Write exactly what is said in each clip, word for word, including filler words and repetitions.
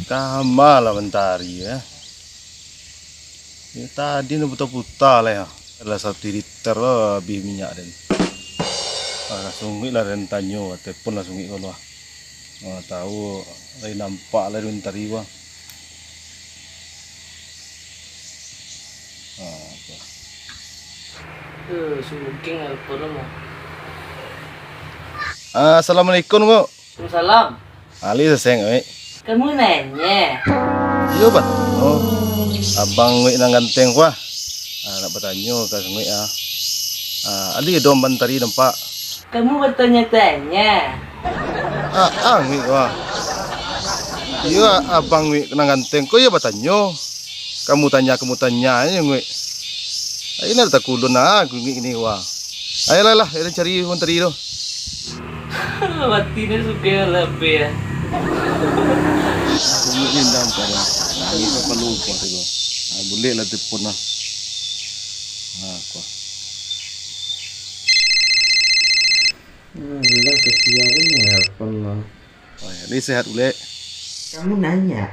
Kama lah mantari, eh. Ya, tadi ni puta-puta lah, ya. Lah satu liter lah habis minyak den. Ah, sunguik lah den tanyo, telepon lah sunguik ko lah. Ah, tahu, lai nampak lah den tadi, wah. Ah, apa? Eh, sugeng apa nama? Ah, assalamualaikum, Ngok. Waalaikumsalam. Ali saseng, Ngok. Kamu nanya? Iyo, Bat. Oh, abang Ngok nan ganteng, wah. Ah, nak batanyo ka Ngok, ah. Ah, ali dom mantari nampak. Kamu bertanya-tanya? Ah, ah, Ngok, wah. Iyo, abang Ngok nan ganteng ko iyo batanyo. Kamu tanya, kamu tanya aja, Ngok. Ayolah, takulun lah, Ngok ni, wah. Ayolah, lah, ayolah cari mantari tu. Mati ni suka lah, Pe, ya. Ngok ni ndam pada. Nangis apa lupa tu, kok. Ah, boleh lah telepon lah. Ah, apa? Alah, kasihan ni nelpon lah. Oh, ya, ni sehat ulek. Kamu nanya.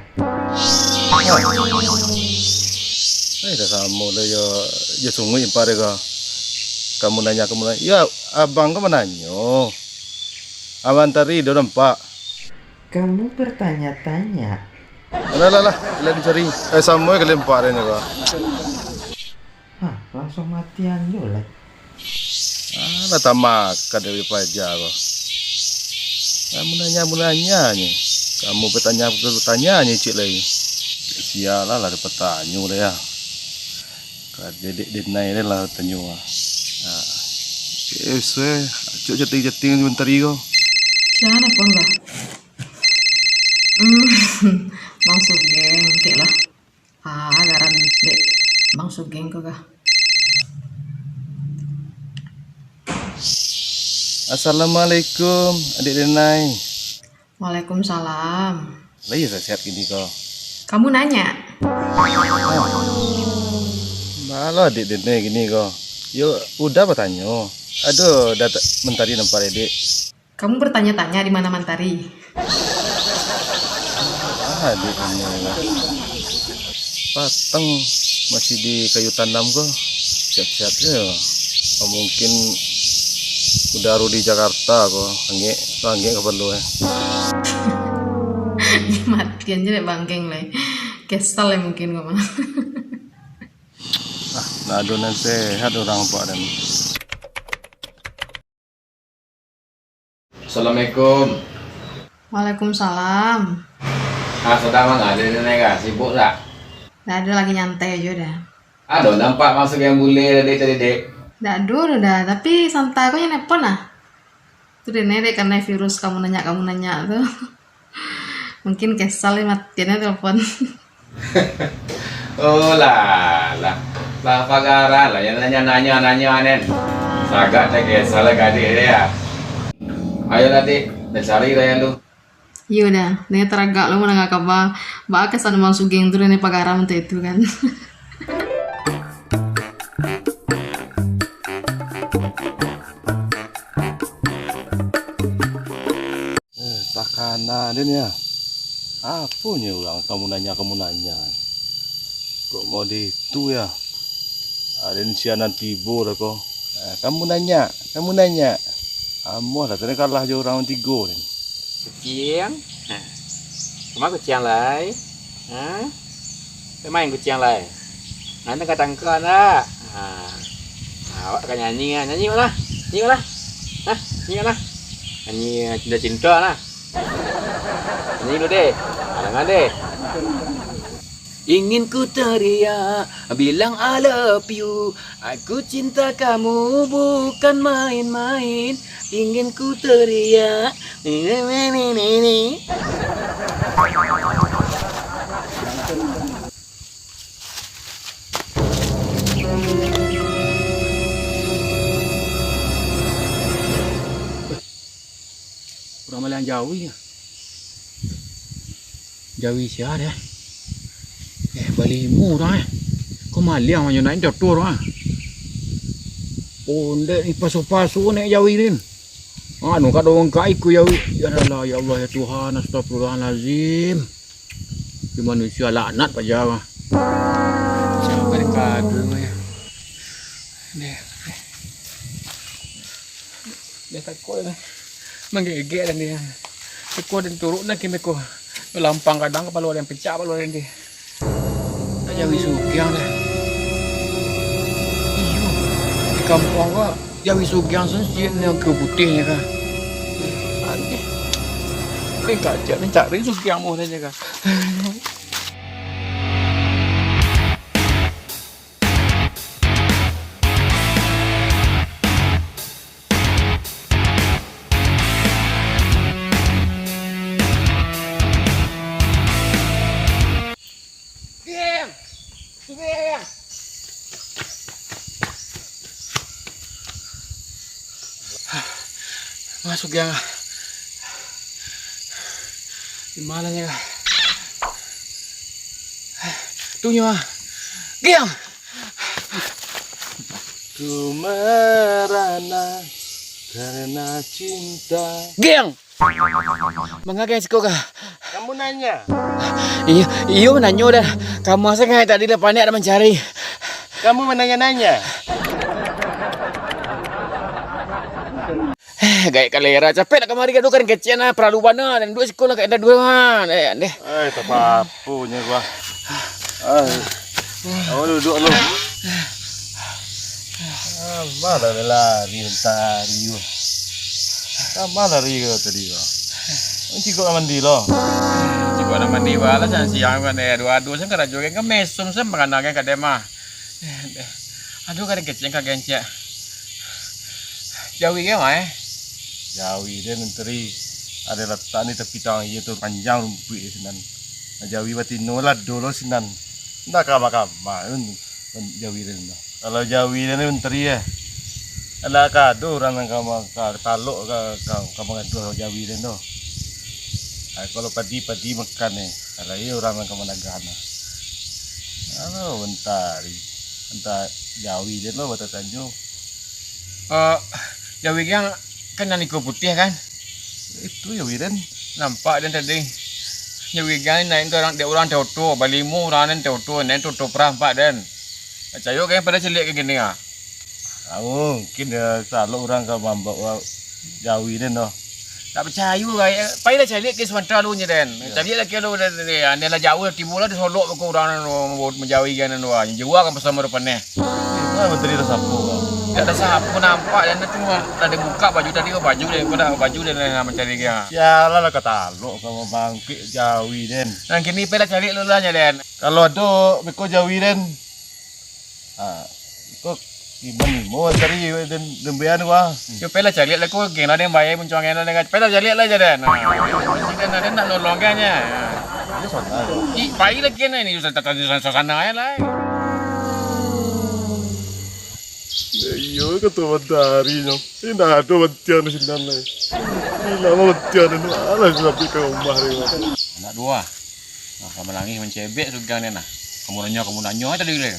Eh, dah samo lah yo, yo sunguik impar ko. Kamu nanya, kamu nanya. Ya, abang ko mananyo. Abang tadi dah nampak. Kamu bertanya-tanya. Alah, alah, alah, kalian cari. Eh, samo kalian empat ni ko. Hah, langsung matian jo lai. Alah, tamakan dari paja ko. Kamu nanya, kamu nanya ni. Kamu bertanya, bertanya ni cik lai. Sialah lah, ada pertanyaan lah ya. Kadedek denai lah tanyo. Ah. Eh, suai. Acok jating-jating sebentar ko. Siapa pun bah? Hmm, Bang Sugeng, kek lah. Ah, garan dek Bang Sugeng ko kah? Assalamualaikum, adik denai. Waalaikumsalam. Lah, iyo sehat kini ko. Kamu nanya? Malah adik denai kini ko. Yo, udah batanyo. Aduh, dah ta-, mantari nampak adik. Kamu bertanya-tanya di mana mantari? Ah, di ini lah. Patang masih di kayu tanam ko. Siap-siap je. Mungkin udah aru di Jakarta ko. Angek, angek ka perlu eh. Matian je dek bangkeng lai. Kesal lai mungkin ko mah. Ah, lah ado nan sehat urang pak dan. Assalamualaikum. Waalaikumsalam. Ah, sadang manga dek denai ka? Sibuk dak? Dak ado, lagi nyantai ajo dah. Ado nampak masuk yang bule tadi tadi, Dek? Dak ado dah, tapi santa ko nyo nelpon lah. Tu denai dek kanai virus kamu nanya, kamu nanya tu. Mungkin kesal ni matiannya telepon. Oh lah, lah. Lah pagaran lah, yang nanya-nanya, nanya nen. Sagak tak kesal lah gadik dia. Ayolah, Dik, dah cari lah yang lu. Iyo dah, nih teragak lo mandanga kaba. Baa kesan Mang Sugeng tu nih pagaran tu itu kan. Eh, takana den ya. Apo nyo urang kamu nanya, kamu nanya. Kok mau di itu ya? Aden sianan tibo dah ko. Eh, kamu nanya, kamu nanya. Amoh lah, tadi kalah jo urang tigo ni. Kuciang? Hah. Kama kuciang lai? Hah? Pai main kuciang lai? Nanti ka tangka ndak? Ha. Awak ka nyanyi ah. Nyanyi lah. Nyanyi lah. Hah? Nyanyi lah. Nyanyi cinta-cinta lah. Nyanyi dulu deh. Ha, danga deh. Ingin ku teriak, bilang I love you. Aku cinta kamu bukan main-main. Ingin ku teriak. Ini, ini, ini, ini. Urang maliang jawi. Jawi sia deh. Eh, balimu urang eh. Ko maliang manyo naik joto urang ah. Ondeh ni pasu-pasu naik jawi ni. Anu kado ungkai ku jawi. Ya Allah, ya Allah, ya Tuhan, astagfirullahalazim. Di manusia laknat paja mah. Siapa yang kado mah ya? Deh. Deh takut lah. Manggegek dan dia. Takut dan turun lah kini ko. Lampang kadang kapalo ada yang pecah kapalo ada yang di. Tak jawi sugiang dah. Iyo. Di kampuang ko jawi sugiang sun sian yang ke putihnyo ka. Aneh. Ni kajak ni cari sugiang mah dah ka. Geng! Geng! Masuk, Geng. Di mananyo, Geng? Tu nyo, Geng! Ku merana karena cinta. Geng! Manga Geng siko ka? Kamu nanya? Iyo, iyo mananyo dah. Kamu asa Geng tadi lah panek dah mancari. Kamu mananya-nanya? Eh, gaek kalera, capek nak kamari gaduh kan kecek nah, paralu bana, dan duit siko lah kaek dah duit mah. Eh, deh. Eh, tapapu nyo gua. Ai. Awak duduk lu. Ah, malah lari mentari gua. Sama lari gua tadi gua. Cikok nak mandi lo. Cikok nak mandi bala siang-siang kan, eh, ado-ado sen karajo kan, kan mesum sen makanan kan kadai mah. Eh, deh. Aduh, kadang kecek, kadang kecek. Jawi ke mah, eh? Jawi den menteri. Ado latak ni tapi tang iyo tu panjang rumpuik di sinan. Nah, jawi batino lah dolo sinan. Ndak kama-kama pun jawi den tu. Kalau jawi den ni menteri eh. Alah kado urang nan kama ka talok ka, ka, ka mangaduah jawi den tu. Ah, kalau padi, padi makan ni. Kalau iyo urang nan kama nagana. Alo, mentari. Entah jawi den lo batatanyo. Eh, jawi Giang kan nan iko putiah kan? Itu jawi den. Nampak den tadi. Jawi Giang ni naik tu orang, dek orang tau-tau, balimo urang den tau-tau, naik tu tau perah nampak den. Picayo kan pado caliak ka kini ah. Ah, mungkin yo salok urang ka mambaok jawi den doh. Tak picayo, pai lah caliak ka Sumatera lu nyo den. Iyo. Caliak lah ka lu den, den, den lah jauah tibo lah disolok beko urang nan manjawi Giang den doh. Jauah kan pasal marupaneh. Nah, menteri dah sapo kau? Dak ado sapo nampak den tu lah den buka baju tadi ko baju den ko dah baju den lah mancari Giang. Sialah lah ka talok ka mambangkik jawi den. Nan kini pai lah caliak lu lah nyo den. Kalau ado beko jawi den. Ah, iko iman limo tadi den, den bayar tu, ah. Yo, pai lah caliak lah ko, Giang lah den bayar, muncung Giang lah den, pai lah caliak lah jalan. Nah, isi den, den nak nolong kan, ya. Ini sana, ya. Ih, pai lah Giang ni, susah, susah, susah sana, ya, lah. Iyo, kato matahari nyo. Indak ado bantian di sinan lai. Indak ado bantian, alah, sampai ka rumah ni. Anak dua. Nah, ka manangih mancebek sugang ni nah. Kamu nanyo, kamu nanyo tadi lai.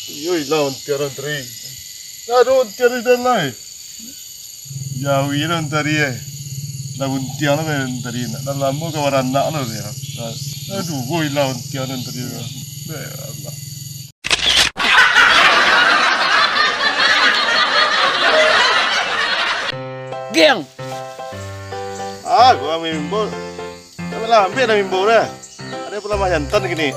Iyo, ilang bantian tadi. Ndak ado bantian di sinan lai. Jawi lah tadi eh. Lah buntiang lah tadi. Nak dah lamo ka baranak lah dia. Aduh, ilang bantian tadi. Ya Allah. Giang. Ah, gua ambil mimbol. Ambil lah, ambil dah mimbol dah. Ada pula mah jantan gini.